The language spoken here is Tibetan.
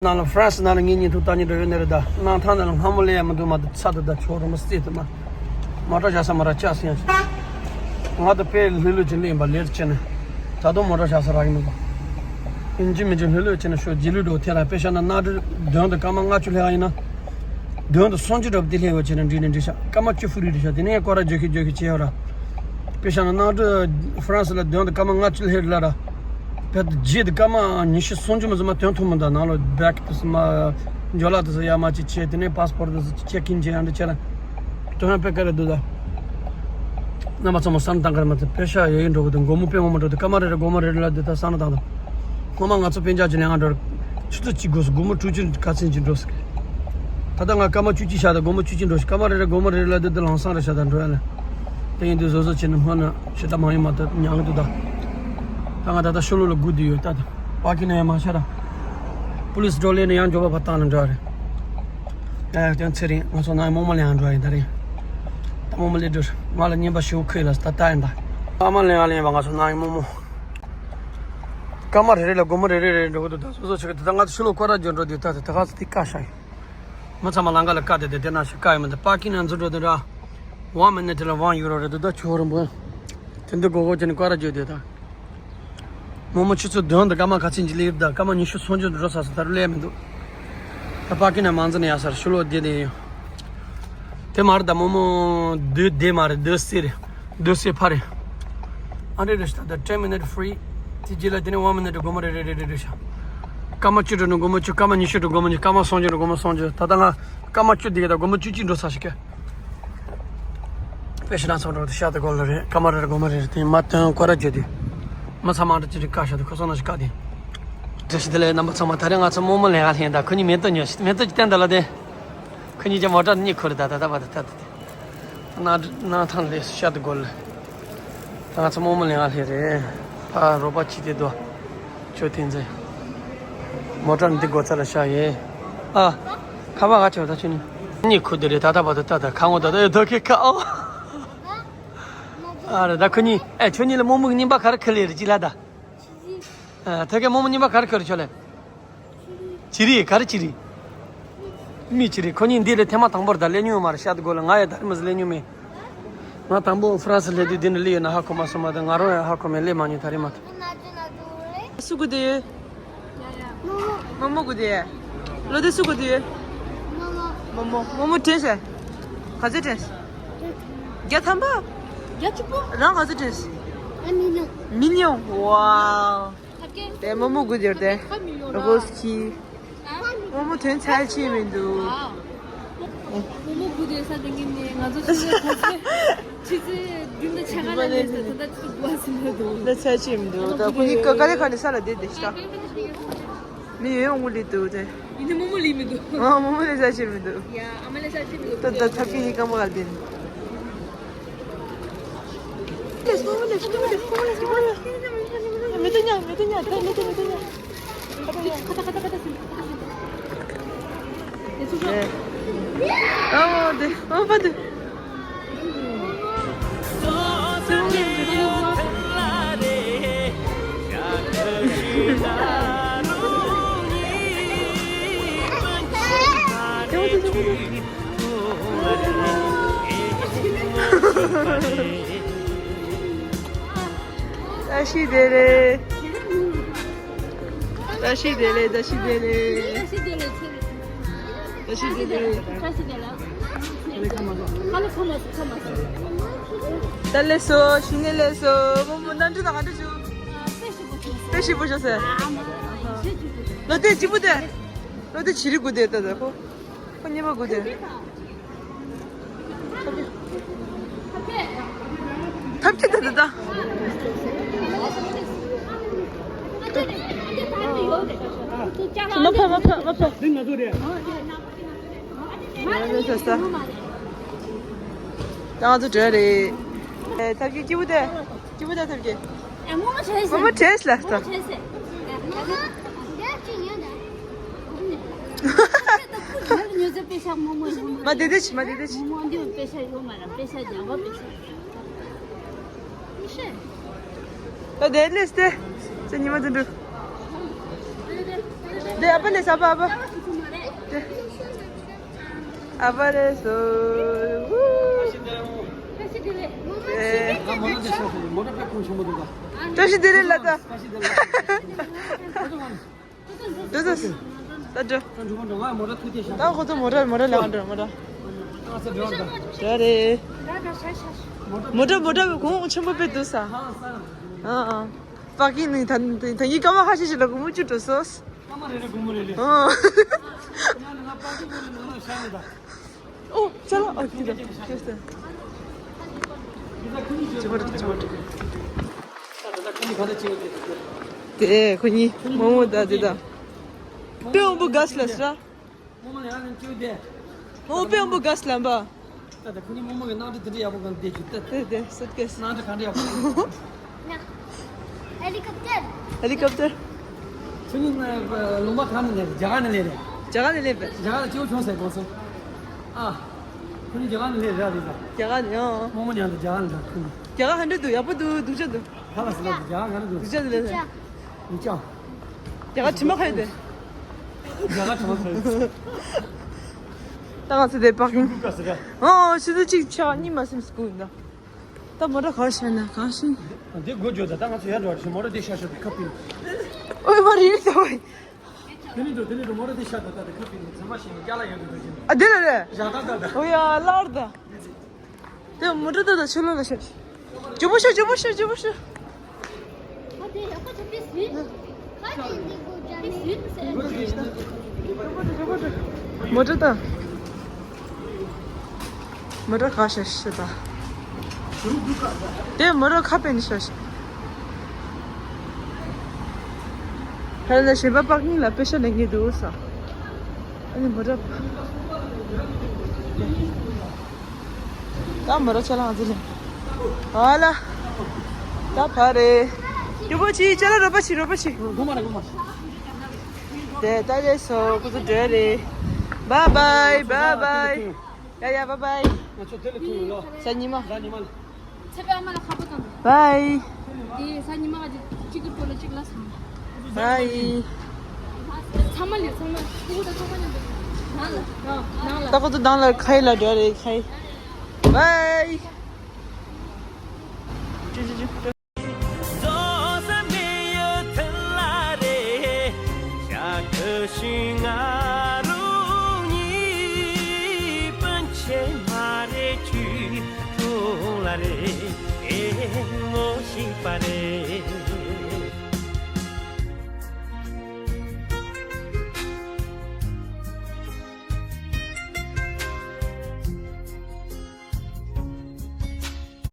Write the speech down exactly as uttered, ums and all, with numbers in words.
ནང་ལ་ཧྥ་རན་སི་ནང་ལ་ངེད་གཉིས་ཐུག་ལྟ་ཉིན་འགྲོ་ཡོད་ནི་རེད་ད། གནམ་ཐང་ནང་ལ་སྔ་མོ་ལས་ཡ་མི་འདུག་མ་གཏོགས་ཚ་དུ་ད་ཆོག་རུ་མི་སྲིད་དུ་མ། མོ་ཊ་བཞག་ས་མ་ར་ཅག་སེང་ང་ད་དཔེ་ལྷོད་ལྷོད་ཅིག་སླེབས་པ་ལེར་བྱས་ནས། ད་དུང་མོ་ཊ་བཞག་ས་རག་གི་མི་འདུག་ཡིན་གཅིག་མིན་གཅིག་ལྷོད་ལྷོད་བྱས་ནས་ཤོག་རྗེས་ལུས་འགྲོ་ཐེ་ར་དཔེ་བཞག་ན་གནམ་གྲུ་བདུན་དང་སྐར་མ་ལྔ་བཅུ་སླེབས་ཡ་ཡིན་ན། བདུན་དང་སུམ་ཅུ་འགྲོ་དེ་སླེབས་ཡོད་བྱས་ནས་འགྲིག་ནས་འགྲིག་ཤག་སྐར་མ་བཅུ་ཕུ་རི་འགྲིག་ཤག་དེ་ནས་སྐོར་ར་རྒྱག་གི་རྒྱག་གི་བྱས་ཡོད་ར། དཔེ་བཞག་ན་གནམ་གྲུ་ཧྥ་རན་སི་ལ་བདུན་དང་སྐར་མ་ལྔ་བཅུ་སླེབས་ལ་ར། བལ་ཏི་རྗེས་དུ་སྐར་མ་ཉི་ཤུ་སུམ་ཅུ་མ་ཟིན་མ་ཐོན་ཐུབ་མི་འདུག་ནང་ལོགས་བེག་དེ་ཚོ་མ། འཇོ་ལག་དེ་ཚོ་ཡར་མར་ཅིག་བྱས་དེ་ནས་པ་སི་པོར་ཊི་དེ་ཚོ་ཅེག་ཨིན་བྱས་ཡང་འདི་བྱས་ལ། དོན་ཡང་དཔེ་དཀའ་ལས་འདུག་ད། རྣམ་པ་ཚང་མ་བསམ་བཏང་ག་རེ་མ་ཐུབ་དཔེ་ཤ་ཡ་ཡིན་འགྲོ་གི་འདུག་དགོང་མོ་དཔེ་མང་མང་འགྲོ་འདུག་སྐར་མ་རེ་རེ་དགོང་མོ་རེ་རེ་ལ་འདི་ད་བསམ་བློ་བཏང་དང་། སྔོན་མ་ང་ཚོ་སྤུན་ཀྱག་ཅིག་ལེན་ཡང་འགྲོ་རེད། ཆུ་ཚོད་གཅིག་དགོས་སུ་དགོང་མོ་དྲུག་ཅུ་ག་ཚོད་ཅིག་འགྲོ་སི། ད་ལྟ་ང་སྐར་མ་བཅུ་གཅིག་བཞག་དང་དགོང་མོ་བཅུ་གཅིག་འགྲོ་སི་སྐར་མ་རེ་རེ་དགོང་མོ་རེ་རེ་ལ་འདི་ད་ལམ་སང་རེ་བཞག་དང་འགྲོ་ཡ་ལ། དེ་ཡིན་དུས་བཟོ་བཟོ་བྱས་ནས་སྔོན་ན་ཞེ་དྲག་མང་ཡིན་མ་ཐག་ཉང་གི་འདུག་ད། ད་ང་ད་ལྟ་ཤོ་ལོ་ལ་སྒུག་བསྡད་ཡོད་ད་ད། པར་ཀིང་ན་ཡང་མ་ཤར་ར། པུ་ལིས་འགྲོ་ལས་ནས་ཡང་འགྱོད་པ་བ་བཏང་ལ་འགྲོ་ཡ་རེད། ད་ཡང་ཚེ་རིང་ང་ཚོ་ནང་ཡི་རྨོ་མོ་ལེན་ཡང་འགྲོ་ཡ་ཡིན་ད་རེད། ད་རྨོ་མོ་ལས་འགྲོ་ང་ལ་རྔན་པ་ཞེ་པོ་ཁུལ་ལ་ད་ལྟ་ཡིན་ད། ཨ་མ་ལེན་ཡང་ལེན་པ་ང་ཚོ་ནང་ཡི་རྨོ་མོ། སྐར་མ་རེ་རེ་ལ་སྒོར་མོ་རེ་རེ་རེ་འགྲོ་གི་འདུག་ད་སོ་སོ་ཆེ་གི་དེ་ད་ང་ཚོ་ཕྱི་ལོགས་སྐོར་ར་འགྱོ་འགྲོ་དུས་ད་དེ་ད་ག་ཚོད་དེ་བཀག་བཞག་ཡིན། མི་ཚང་མ་ལམ་ཁ་ལ་བཀག་དེ་དེ་དེ་ན་ཞིག་བཀག་ཡོད་མི་འདུག་པར་ཀིང་ནང་འཛུལ་འགྲོ་དུས་ར། ཝན་མི་ནི་ཊི་ལ་ཝན་ཡུ་རོ་རེད་འདུག་ད་ཆུ་བོ་རིན་པོ། དེ་འདི་སྒོར་སྒོར་བྱས་ནས་སྐོར་ར་འགྱོ་དེ་ད། རྨོ་མོ་ཆུ་ཚོད་བདུན་དང་སྐར་མ་ག་ཚོད་ཅིག་སླེབས་ད་སྐར་མ་ཉི་ཤུ་སུམ་ཅུ་འགྲོ་ས་སུ་ད་རུ་སླེབས་མི་འདུག་ད་པར་ཀིང་ནང་མ་འཛུལ་ན་ཡག་ས་རེད་ཤུ་ལོ་བསྡད་དེ་ཡོད། དེ་མ་རེད་ད་རྨོ་མོ་སྡོད་བསྡད་མ་རེད་སྡོད་སྲིད་རེད། སྡོད་སྲིད་ཕ་རེད། ཨ་འདྲེ་རེད་ཤག་ད་ten minute free། དེ་རྗེས་ལ་དེ་ནས་one minute སྒོར་མོ་རེ་རེ་རེ་རེ་རེད་ཤག་སྐར་མ་བཅུ་འགྲོ་ན་སྒོར་མོ་བཅུ་སྐར་མ་ཉི་ཤུ་འགྲོ་སྒོར་མོ་ཉི་སྐར་མ་སུམ་ཅུ་འགྲོ་སྒོར་མོ་སུམ་ཅུ་ད་ལྟ་ང་སྐར་མ་བཅུ་བསྡད་ཀྱི་ད་སྒོར་མོ་བཅུ་གཅིག་འགྲོ་ས་ཞིག་གི་དཔེ་ཞེ་དྲག་ཚོགས་འགྲོ་དེ་ཤ་དེ་སྒོར་ལ་རེད་སྐར་མ་རེ་རེ་སྒོར་མོ་རེ་རེ་དེ་མ་དོན་སྐོར་ར་བརྗོད་དུས། མི་ཚང་མ་འདྲ་ཅི་རིགས་བཀག་ཤག་དུས་ཁོ་ཚོ་ན་ཞིག་བཀག་དེ། བཀྲ་ཤིས་བདེ་ལེགས་རྣམ་པ་ཚང་མ་ད་རེས་ང་ཚོ་རྨོ་མོ་ལེན་ག་སླེབས་ད་ཁོ་གཉིས་མེ་ཏོག་ཉོ་མེ་ཏོག་ཅིག་བསྟན་ད་ལ་དེ། ཁོ་གཉིས་ཀྱང་མོ་ཊ་གཉིས་ཁུར་ད་ད་ད་བ་ད་ད་ད་དེ། གནམ་གནམ་ཐང་ལས་ཤར་དུ་སྒོར་ལ། ད་ང་ཚོ་རྨོ་མོ་ལེན་ཡ་སླེབས་རེད། ཕ་རོགས་པ་ཅི་དེ་དོ། ཅོ་ཐེན་ཙེ། མོ་ཊ་འདི་སྒོ་རྩ་ལ་ཤར་ཡེ། ཨ། ཁ་པར་ག་ཆོག་ད་ཁྱོད་ནི། གཉིས་ཁུར་དེ་རེད་ད་ད་བ་ད་ད་ད་ཁ་ངོ་ད་ད་ཨེ་ཐོ་ཁེ་ཁ་ཨོ། ཨ་རེད་ད་ཁོ་གཉིས་ཨེ་ཁྱོད་གཉིས་ལ་རྨོ་མོ་གི་རྔན་པ་ག་རེ་ཁུར་ལེ་རེད་ཅི་ལ་ད། ཨ་ཐོ་ཁེ་རྨོ་མོ་རྔན་པ་ག་རེ་ཁུར་ཆོག་ལེ། ཅི་རིགས་ག་རེ་ཅི་རིགས། མི་ཅི་རིགས་ཁོ་གཉིས་འདི་ལས་ཐེངས་མ་དང་པོར་ད་སླེབས་མྱོང་མ་རེད་ཤག་ཏུ་དགོས་ལ་ང་ཡང་ད་རེས་མ་ཟིག་སླེབས་མྱོང་མེད། ང་དང་པོ་ཧྥ་རན་སི་སླེབས་དུས་འདི་འདྲ་སླེབས་ཡོད་ན་ཧ་གོ་མ་སོང་མ་གཏོགས་ང་རང་ཡང་ཧ་གོ་མེད་སླེབས་མ་མྱོང་ད་རེས་མ་ཐག་སུ་སྒུག་བསྡད་ཡོད། རྨོ་མོ་སྒུག་བསྡད་ཡོད། ལོ་དེ་སུ་སྒུག་བསྡད་ཡོད། རྨོ་མོ་རྨོ་མོ་དྲན་ཤག་ག་ཚོད་དྲན། བརྒྱ་ཐམ་པ། བརྒྱ་གཅིག་པོ། རང་ག་ཚོད་དྲན། ཨ་མི་ཉུང་། མི་ཉུང་། ཝའོ། དེ་རྨོ་མོ་སྒུག་དེར་དེ། རོ་སི་ཁི། རྨོ་མོ་དོན་ཚར་ཆེ་མི་འདུག་རྨོ་མོ་སྒུག་དེར་ས་དེ་ངེས་ནས་ང་ཚོ་ཆུ་ཚོད་ཆུ་ཚོད་བདུན་དང་ཕྱེད་ཀ་ལ་སླེབས་ཟེར་ད་ལྟ་ཆུ་ཚོད་དགུ་པ་ཟིན་ལ་འདུག་ད་ཚར་ཆེ་མི་འདུག་ད་ཁོ་གཉིས་ཀ་ཀ་ལེ་ཁ་ནས་ས་ལ་བསྡད་བསྡད་ཤག་མི་ཡོད་འོང་ལི་འདུག་དེ། ཡིན་ནི་རྨོ་མོ་ལི་མི་འདུག་ཨ་རྨོ་མོ་ལི་ས་ཆེ་མི་འདུག་ཡ་ཨ་མ་ལི་ས་ཆེ་མི་འདུག་ད་ད་ཐབ་ཀྱི་ཡི་ག་མ་ག་ལ་བསྡད་ནི། མེ་ཏོག་ཉར། མེ་ཏོག་ཉར། ད་མེ་ཏོག་མེ་ཏོག་ཉར། ཨོ་དེ་ཨོ་པ་དེ། བཀྲ་ཤིས་བདེ་ལེགས། བཀྲ་ཤིས་བདེ་ལེགས། བཀྲ་ཤིས་བདེ་ལེགས། བཀྲ་ཤིས་བདེ་ལེགས། བཀྲ་ཤིས་བདེ་ལེགས། ཁ་ལོ་ཁོ་མ་སོ་ཁོ་མ་སོ། ད་ལེགས་སོ། ཞི་ནས་ལེགས་སོ། རྨོ་མོ་གནམ་གྲུ་དང་ག་འདྲ་བྱུང་། དཔེ་ཞིག་པོ་བྱུང་ཟེར། ལོ་དེ་གཅིག་པུ་དེ། ལོ་དེ་བྱི་རི་དགུ་དེ་ལྟ་ད་ཁོ། ཁོ་གཉིས་པ་དགུ་དེ། ཐབས་ཀྱི་ཐབས་ཀྱི་ད་ད་ད། མ་ཕ་མ་ཕ་མ་ཕ། ད་ང་ཚོ་འགྲོ་རེད། ཨེ་ཐབས་ཀྱི་སྐྱིད་པོ་དེ། སྐྱིད་པོ་དེ་ཐབས་ཀྱི། ཨ་རྨོ་མོ་བྲེས། རྨོ་མོ་བྲེས་ལ་ད། རྨོ་མོ་བྲེས་སེ། རྨོ་མོ་ཉོ་ཟེར་པེ་ཤ་རྨོ་མོ་ཡིན། མ་དེ་དེ་ཆི་མ་དེ་དེ་ཆི། རྨོ་མོ་འདི་པེ་ཤ་ཡོད་མ་ར་པེ་ཤ་རྒྱག་པ་པེ་ཤ། མི་ཤེས། ད་དེ་ལས་ཏེ། ཚེ་ཉི་མ་དུ་འགྲོ། དེ་ཨ་ཕ་ལས་ས་པ་ཨ་ཕ། དེ་ཨ་ཕ་རེད་སོ། ཨེ། བཀྲ་ཤིས་བདེ་ལེགས་ལ་ད། འགྲོ་ད། ད་འགྲོ། ད་ཁོ་ཚོ་མོ་ཊ་མོ་ཊ་ལེན་འགྲོ་མོ་ཊ། འགྲོ་རེད། མོ་ཊ་མོ་ཊ་གོང་ཆེན་པོ་དཔེ་འདུག་ས། ཨ་ཨ། པར་ཀིང་ནི་ད་ད་ཡིན་སྐར་མ་ཁ་ཤས་ཤིག་ལ་སྒོར་མོ་བཅུ་འགྲོ་སོང་། སྐར་མ་རེ་རེ་སྒོར་མོ་རེ་རེ། ཨ། ང་ནི་ང་པར་ཀིང་སྒོར་ནང་ལ་བཞག་ཡོད་ད། ཨོ་ཅ་ལག་ཨོ་ཁྱི་ད་ཁྱི་ད། ཅི་མ་རེད་ཅི་མ་རེད། དེ་ཁོ་གཉིས་མོ་མོ་ད་དེ་ད། དཔེ་འོང་པོ་དགའ་སི་ལ་སི་ར། མོ་མོ་ལ་ཡང་ནས་ཅིའུ་དེ། མོ་མོ་དཔེ་འོང་པོ་དགའ་སི་ལ་འབའ། ད་ད་ཁོ་གཉིས་མོ་མོ་གི་སྣང་ཁྲི་དེ་འདྲ་ཡག་པོ་གང་བསྡད་རྒྱུ་ད། དེ་དེ་སུཊ་ཀེ་སི། སྣང་ཁྲི་གང་འདྲ་ཡག་པོ། ཧེ་ལི་ཀོབ་ཊར། ཧེ་ལི་ཀོབ་ཊར། ཁྱོད་གཉིས་ལུང་པ་གང་ནས་སླེབས་རེད། རྒྱ་གར་ནས་སླེབས་རེད། རྒྱ་གར་ནས་སླེབས་པས། རྒྱ་གར་ལ་སྐྱིད་པོ་བྱུང་ཟེར་དགོངས་སོང་། ཨ། ཁྱོད་གཉིས་རྒྱ་གར་ནས་སླེབས་རེད་རེད་ད། རྒྱ་གར་ནས་ཨོ། རྨོ་མོ་མཉམ་དུ་རྒྱ་གར་ནས་ད་ཁྱོད་གཉིས། རྒྱ་གར་ཧན་འདྲ་འདུག་ཡག་པོ་འདུག་སྡུག་ཅག་འདུག་ག་ལ་སི་ལ་རྒྱ་གར་ག་རེ་འདུག་སྡུག་ཅག་འདུག་ལ་ཟེར། སྡུག་ཅག་རྒྱ་གར་དྲི་མ་ཁ་ཡོད་དེ། རྒྱ་གར་དྲི་མ་ཁ་ཡོད། ད་ང་ཚོ་དེ་པར་ཀིང་། ཨོ་ཆུ་ཚོད་གཅིག་ཆགས་གཉིས་མ་ཟིན་སྐུ་ཡིན་ད། ད་མོ་ཊ་ག་བ་བཞག་ན་གང་ཤེས། འདི་སྒོ་བརྗོད་ད་ད་ང་ཚོ་ཡར་འགྲོ་བ་རེད། མོ་ཊ་འདི་ཤར་ཤར་དུ་ཁ་ཕིན། ཨོའི་མ་རེད་ད་ཝའི། དེ་ནས་འགྲོ་དེ་ནས་འགྲོ་མོ་ཊ་འདི་ཤར་ད་ད་དེ་ཁ་ཕིན་ཚང་མ་ཤེས་ནས་སྐྱ་ལ་ཡོད་འདུག་འདུག་ཅིང་། ཨ་དེ་ལ་རེད། བཞག་ད་ད་ད། ཨོ་ཡ་སླར་ད། དེ་མོ་ཊ་ད་ད་ཕྱི་ལོགས་ལ་ཤར། ཇོ་བོ་ཤར་ཇོ་བོ་ཤར་ཇོ་བོ་ཤར། མོ་ཊ་ད། མོ་ཊ་ག་ཤར་ཤར་ད། དེ་མོ་ཊ་ཁ་ཕིན་ཤར་ཤར། ཧ་ལས་གཞན་པ་པར་ཀིང་ལ་པེ་ཤ་ལེན་གྱི་འདུག་ས། ཨ་ནི་མོ་ཊ། ད་མོ་ཊ་ཆ་ལ་ང་ཚོ་ལེན། ཨ་ལ། ད་ཕར་རེད། ཇོ་བོ་ཆི་ཅ་ལག་རོགས་པ་བྱེད་རོགས་པ་བྱེད། དེ་ད་རེད་སོ་ཁོ་ཚོ་འགྲོ་རེད། བཱའི་བཱའི་བཱའི་བཱའི། ཡ་ཡ་བཱའི་བཱའི། ང་ཚོ་དེ་ལ་ཐུག་ཡོད་ལོ། གཟའ་ཉི་མ། གཟའ་ཉི་མ་ལ། ཚེ་དཔལ་མ་ལ་ཁ་པོ་དང་། བཱའི། དེ་གཟའ་ཉི་མ་གཅིག་གི་སྐོར་ལ་གཅིག་ལ་སོང་། བཱའི། ཚང་མ་ལས་ཚང་མ་ཕྲུ་གུ་དང་ཚང་མ་མཉམ་དུ་ནང་ལ་ནང་ལ། ད་ཁོ་ཚོ་ནང་ལ་ཁ་ཡི་ལ་འགྲོ་རེད་ཁ་ཡི། བཱའི། ཅི་ཅི་ཅི།